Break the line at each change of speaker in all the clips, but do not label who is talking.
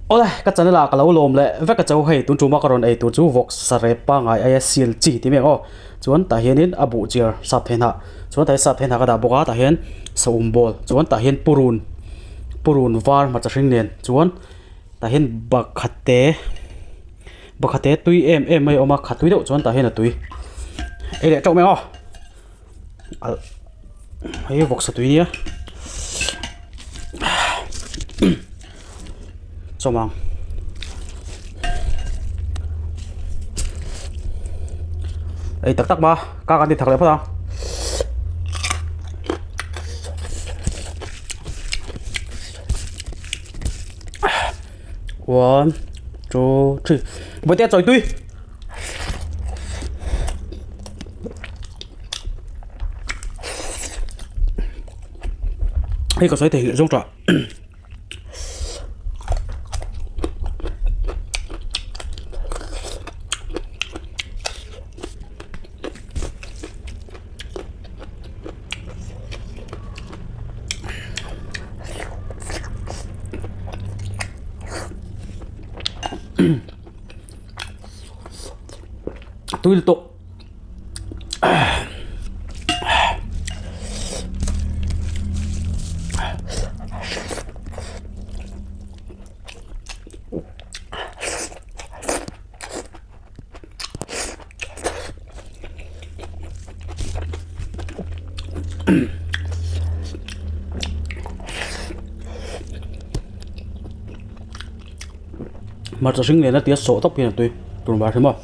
Awle, ka channel ah ka lo lawm leh vek a cho hei tun tuma ka rawn ei tur chu vawk sarep pangai aia seal chi ti mai ang aw. Chuan tah hianin a buh chiar sap thei hnah chuan tah hian sap thei hnah ka dah bawk a tah hian saum bawl chuan tah hian purun purun var hmarcha hring nen chuan tah hian bakhate bakhate tui em em mai a awm a kha tui deuh chuan tah hian a tui ei leh teuh mai ang aw alh hei vawksa tui nia chawm ang. Ei tak tak ma ka kan ti thak leh phawt ang. One, two, three. Bawihte chawi tui. Hei ka sawi thei zawng tah. Tui lutuk. Hmarcha hring lehna tia sawh tawp hian a tui tur var hi maw.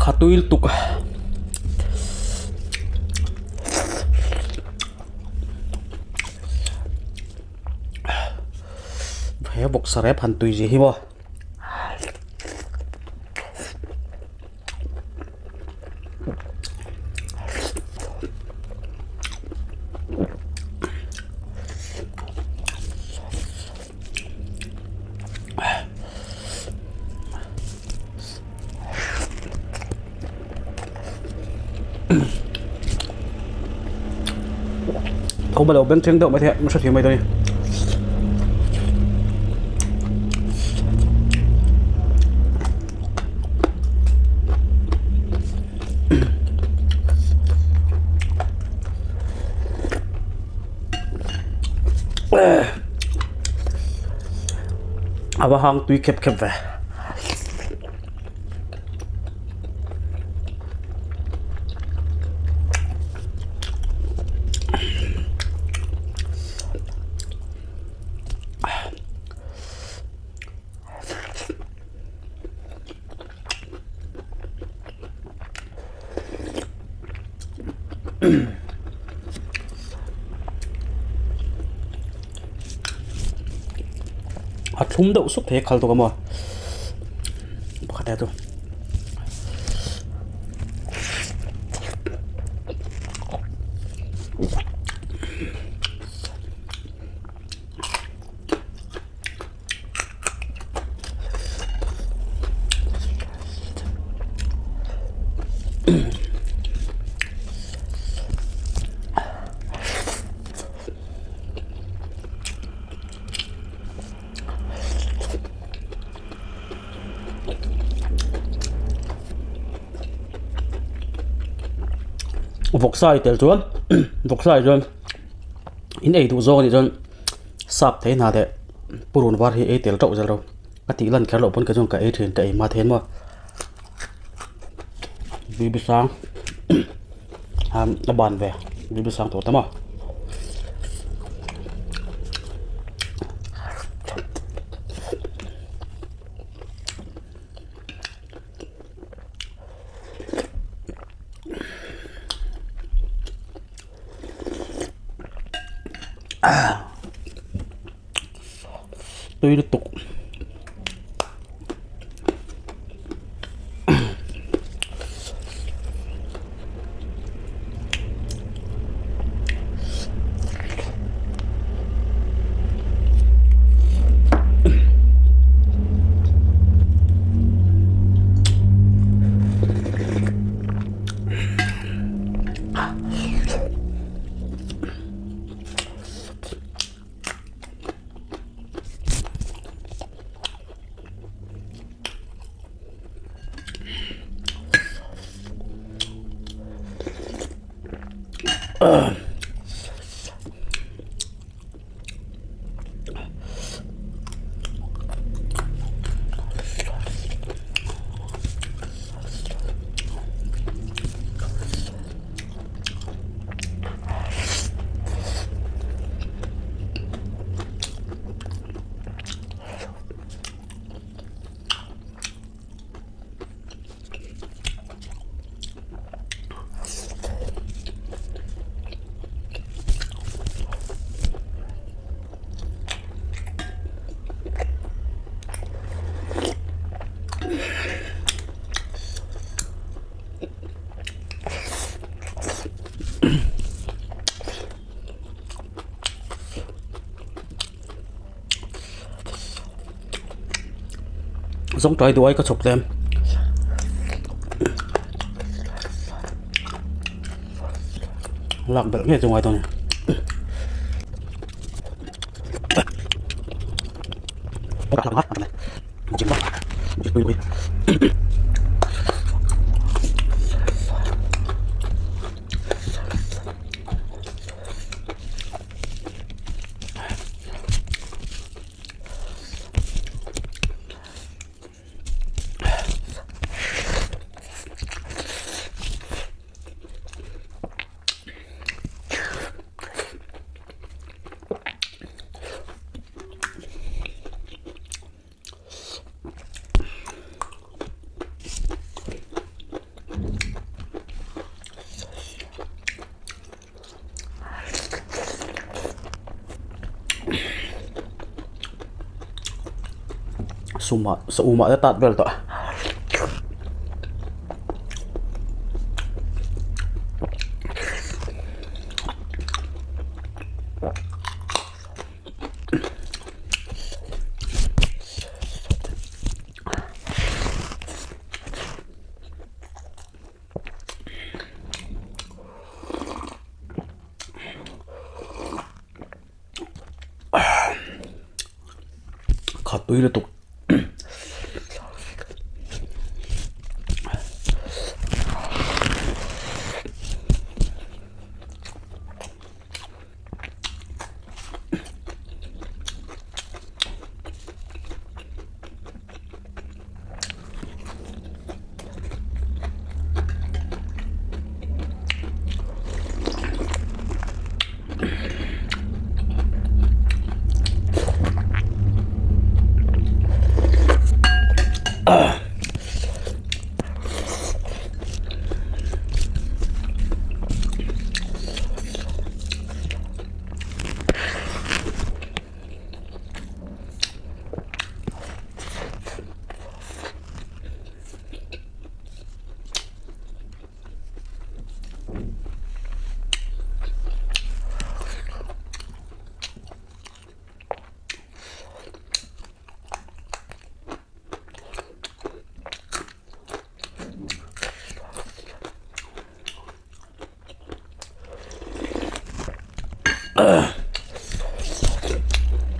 Kha tui lutuk a. He vawksa rep han tui zia hi maw. Thawm a lo beng thleng deuh mai thei a ka hrethiam mai dawn a ni. A va hang tui khep khep ve. A thlum deuh sup thei a khal tawk a maw pakhat ah chu. Vawksa i tel chuan vawksa ah chuan. In ei duh zawng anih chuan sap thei hna leh purun var hi ei tel teuh zel ro. Ka tih lan kher loh pawn kei chuan ka ei thin ka ei hma thei maw. Bibi sang a ban ve bibi sang tawh ta maw. Tui lutuk. Zawng tlai duai ka chhawp tlem. Lak belh ngei chu ngai dawn a ni. Sumah saumah te tat vel tawh. Khat tui lutuk.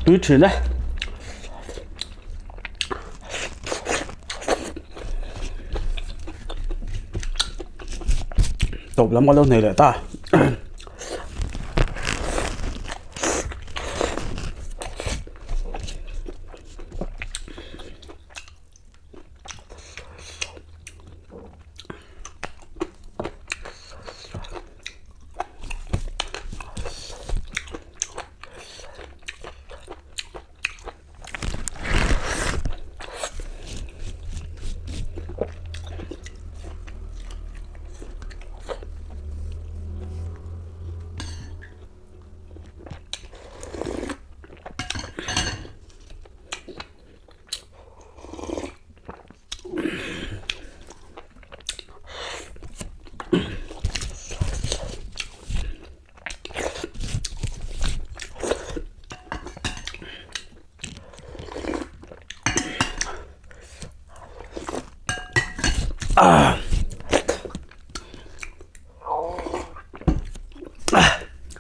Tui thin e. Tawp lam ka lo nei leh ta.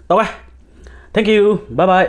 Tawk e. Thank you. Bye bye.